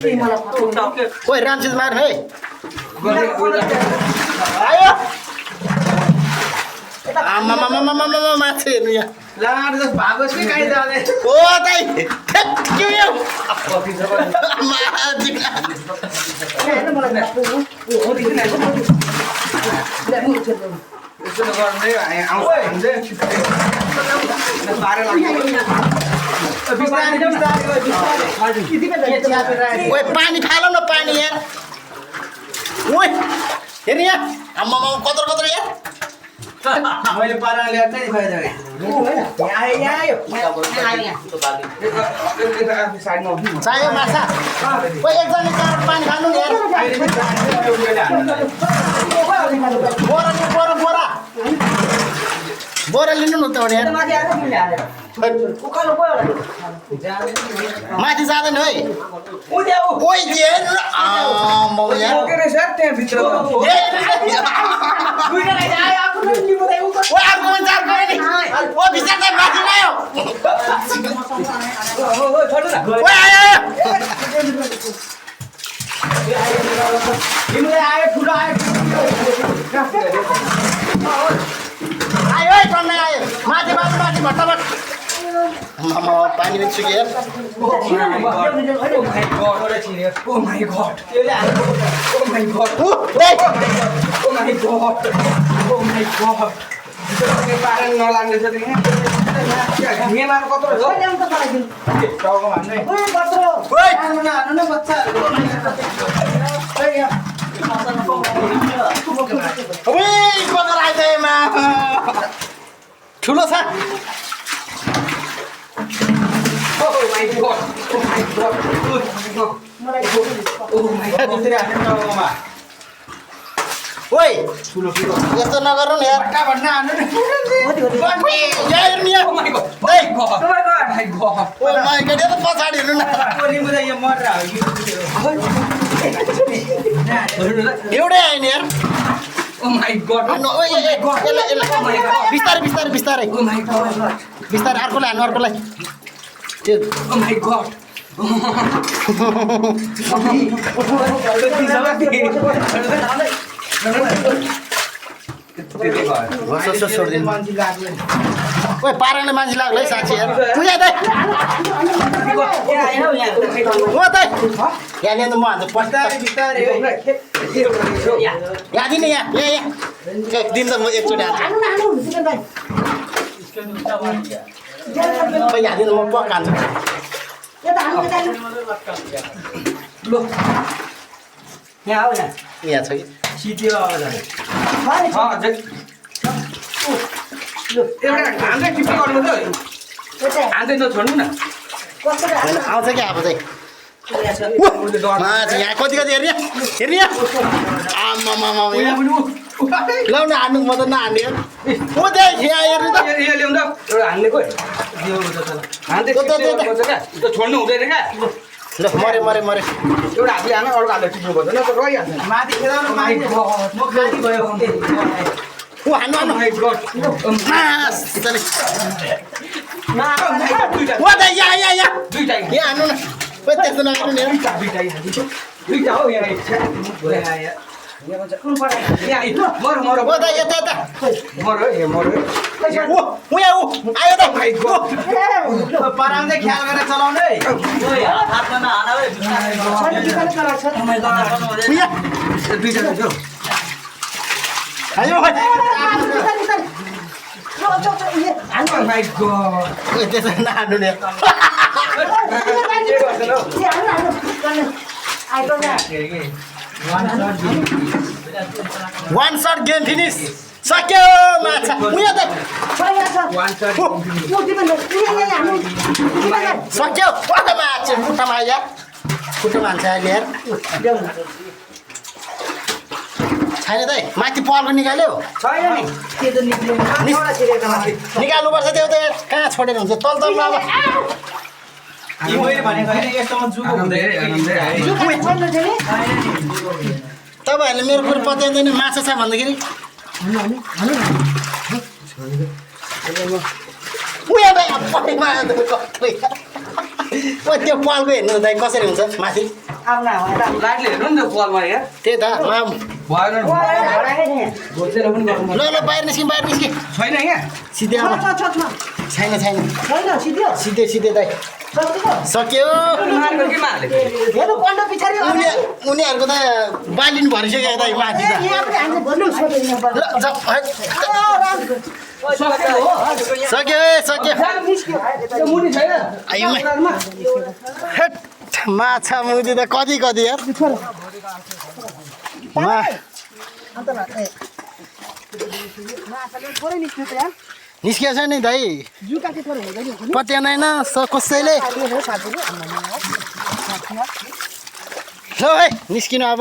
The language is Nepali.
Woi, Ramses main, hei. Ayo. Mama mati ni ya. Lah, ada bagus ni kaya dah ni. Oh, tai. Kau ya. Mati. Itu negara ni, awak ni. Negara lagi. Woi, पानी खा लो ना पानी यार. Woi, ini ya. Amma mau kotor-kotor ya. मैले पारा ल्याएर चाहिँ फाइदा भयो यहाँ साइडमा Saya masak. Woi, एकजना चार पानी खानु नि यार. बोरा. बोरा लिनु न त यार. माथि जाँदैन है. ओइ जेन म यार. Wah, aku mencar kau ini. Oh, bisa kan mati ayo. Wah, ayo. Ini ayo, sudah ayo. Ayo, kau ayo. Mati, matabat. Mama, pani में चुकी है. Oh my god. Ini parang nolan di sini. Ini mana kotor tu? Tahu ke mana? Woi, woi, kotor aja emang. ठुलो छ. Oh my god. Woi, यस्तो नगर्नु नि यार. यार नि यार. Oh my god. Hey, Oh my god. Oh my god, यो त पछाडी हेर्नु न. एउटै आयो नि यार. Oh my god. ओइ बिस्तारै. Oh my god. बिस्तारै अर्कोलाई हान्नु अर्कोलाई. Oh my god. ओइ पाराले मान्छे लाग्यो है साक्षी यार. पुजा दे. म त यहाँ ल्याउँदा म हान्छु पस्ता. यहाँ दिने यहाँ. दिन त म एकचोटि हान्छु. यहाँ दिनु म पक्का हान्छु. यहाँ छ कि आउँछ क्या अब चाहिँ. यहाँ कति हेर्ने आमामा लाउन हान्नु म त नहान्ने यार. म त्यहाँ यहाँ हेर्नु त. छोड्नु हुँदैन क्या ल मरे एउटा हातले हाल्न अर्को हातले टिप्नु पर्छ न त रहिहाल्छ माथि खेलाउनु माथि म खाली भयो ऊ हान्नु म त यहाँ दुईटा यहाँ हान्नु न. खोइ त्यस्तो नगर्नु नि यार. दुईटा हो यहाँ मर म त यता मर आयो त. पराउँदै ख्याल गरेर चलाउने दुईटा आयो त्यसो नहान्नु नि. One shut game finish. सक्यो माछा. सक्यो माछा. खुट्टामा आयो खुट्टामा हान्छ अहिले यार. छैन त माथि पल्को निकाल्यो. निकाल्नुपर्छ त्यो त यार. कहाँ छोडेर हुन्छ तल अब. तपाईँहरूले मेरो कुरो पत्याउँदैन. माछा छ भन्दाखेरि उयो भाइ अब ओ त्यो पालको हेर्नु दाइ कसरी हुन्छ माथि लाइटले हेर्नु नि त बलमा यहाँ त्यही त भएन घोचेर पनि गर्नु ल ल बाहिर निस्कि छैन यहाँ सिधै अब छैन सिधै दाइ सक्यो मार्नु केमा हालेको उनीहरूको त बालिन भरिसक्यो दाइ माथि त ल जाऊ, हैट। सक्यो मुनि छैन आइमै। हैट, माछा मुदी त कति यार निस्किया छ नि दाइ पत्याएन कसैले ल है निस्किनु अब